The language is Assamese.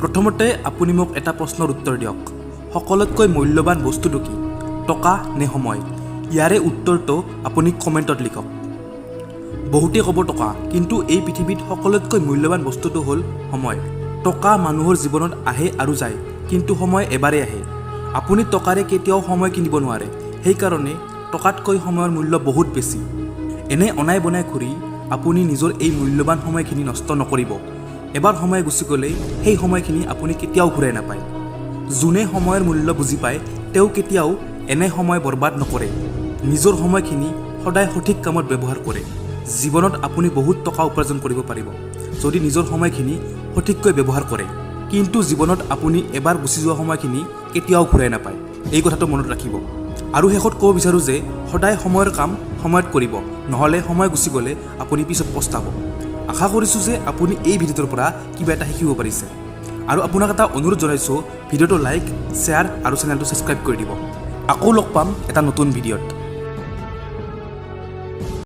প্ৰথমতে আপুনি মোক এটা প্ৰশ্নৰ উত্তৰ দিয়ক। সকলোতকৈ মূল্যৱান বস্তুটো কি, টকা নে সময়? ইয়াৰে উত্তৰটো আপুনি কমেণ্টত লিখক। বহুতে ক'ব টকা, কিন্তু এই পৃথিৱীত সকলোতকৈ মূল্যৱান বস্তুটো হ'ল সময়। টকা মানুহৰ জীৱনত আহে আৰু যায়, কিন্তু সময় এবাৰেই আহে। আপুনি টকাৰে কেতিয়াও সময় কিনিব নোৱাৰে। সেইকাৰণে টকাতকৈ সময়ৰ মূল্য বহুত বেছি। এনে অনাই বনাই ঘূৰি আপুনি নিজৰ এই মূল্যৱান সময়খিনি নষ্ট নকৰিব। এবাৰ সময় গুচি গ'লে সেই সময়খিনি আপুনি কেতিয়াও ঘূৰাই নাপায়। যোনে সময়ৰ মূল্য বুজি পায়, তেওঁ কেতিয়াও এনে সময় বৰবাদ নকৰে। নিজৰ সময়খিনি সদায় সঠিক কামত ব্যৱহাৰ কৰে। জীৱনত আপুনি বহুত টকা উপাৰ্জন কৰিব পাৰিব, যদি নিজৰ সময়খিনি সঠিককৈ ব্যৱহাৰ কৰে। কিন্তু জীৱনত আপুনি এবাৰ গুচি যোৱা সময়খিনি কেতিয়াও ঘূৰাই নাপায়। এই কথাটো মনত ৰাখিব। আৰু শেষত ক'ব বিচাৰোঁ যে সদায় সময়ৰ কাম সময়ত কৰিব, নহ'লে সময় গুচি গ'লে আপুনি পিছত পস্তাব। আশা কৰিছোঁ যে আপুনি এই ভিডিঅ'টোৰ পৰা কিবা এটা শিকিব পাৰিছে। আৰু আপোনাক এটা অনুৰোধ জনাইছোঁ, ভিডিঅ'টো লাইক, শ্বেয়াৰ আৰু চেনেলটো ছাবস্ক্ৰাইব কৰি দিব। আকৌ লগ পাম এটা নতুন ভিডিঅ'ত।